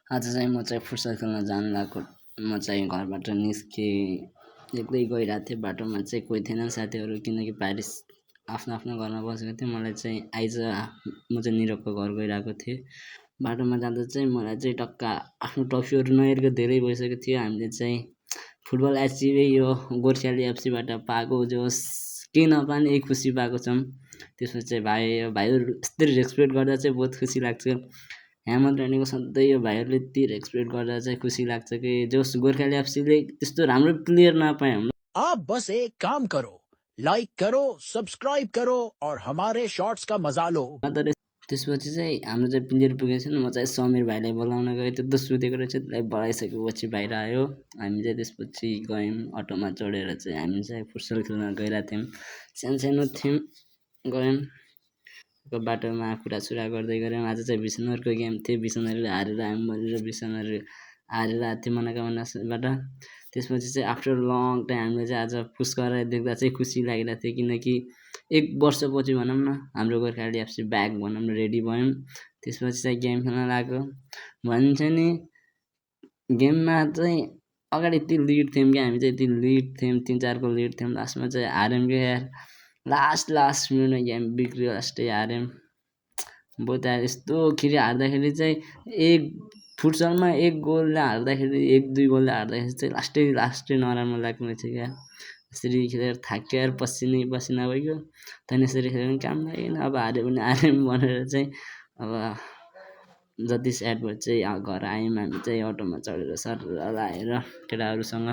आज चाहिँ म चाहिँ फुटसल खेल्न जानु लागेको म चाहिँ घरबाट निस्केँ एक्लै गइरहेको थिएँ बाटोमा चाहिँ कोही थिएन साथीहरू किनकि प्यारिस आफ्नो आफ्नो घरमा बसेको थिएँ मलाई चाहिँ आइज म चाहिँ निरवको घर गइरहेको थिएँ बाटोमा जाँदा चाहिँ मलाई चाहिँ टक्क आफ्नो ट्रफीहरू नहेरेको धेरै भइसकेको थियो हामीले चाहिँ फुटबल एचिभै यो गोर्खाली एफसीबाट पाएको जोस् केही नपाने एक खुसी पाएको छौँ त्यसमा चाहिँ भाइहरू यस्तरी रेस्पेक्ट गर्दा चाहिँ बहुत खुसी लाग्छ हेमन्त रेड्डीको सधैँ यो भाइहरूले यति रेस्पेक्ट गर्दा चाहिँ खुसी लाग्छ कि जोस गोर्खाली एफसीले त्यस्तो राम्रो प्लेयर नपाए हाम्रो आप बस एक काम करो लाइक करो सब्सक्राइब करो और हमारे शॉर्ट्स का मजा लो त्यसपछि चाहिँ हाम्रो चाहिँ प्लेयर पुगेको छैन म चाहिँ समीर भाइलाई बोलाउन गएँ त्यो सुतेको रहेछ त्यसलाई बोलाइसकेपछि बाहिर आयो हामी चाहिँ त्यसपछि गयौँ अटोमा चढेर चाहिँ हामी चाहिँ फुटसल खेल्न गइरहेको थियौँ सानो थियौँ गयौँ बाटोमा कुरासुरा गर्दै गऱ्यौँ आज चाहिँ बिसनहरूको गेम थियो बिसनहरूले हारेर हामी मरेर बिसनहरू हारेर आएको थियो मनोकामनाबाट त्यसपछि चाहिँ आफ्टर लङ टाइम हामीले चाहिँ आज पुस गरेर देख्दा चाहिँ खुसी लागिरहेको थियो किनकि एक वर्षपछि भनौँ न हाम्रो गोर्खाली एफसी ब्याक भनौँ न रेडी भयौँ त्यसपछि चाहिँ गेम खेल्न लाग्यो भनिन्छ नि गेममा चाहिँ अगाडि यति लिड थियौँ कि हामी चाहिँ यति लिड थियौँ 3-4 को लिड थियौँ लास्टमा चाहिँ हार्यौँ क्या यार लास्ट मिनटमा गेम बिग्रियो लास्टै हार्यौँ बहुत यस्तो खेरि हार्दाखेरि चाहिँ एक फुटसलमा एक गोलले हार्दाखेरि 1-2 गोलले हार्दाखेरि चाहिँ लास्टै नराम्रो लाग्ने थियो क्या यसरी खेलेर थाक्यो यार पसिना भइगयो त्यहाँदेखि यसरी खेलेर पनि काम लागेन अब हाऱ्यो भने हार्यौँ भनेर चाहिँ अब जति स्याड भयो चाहिँ घर आयौँ हामी चाहिँ अटोमा चढेर सर आएर केटाहरूसँग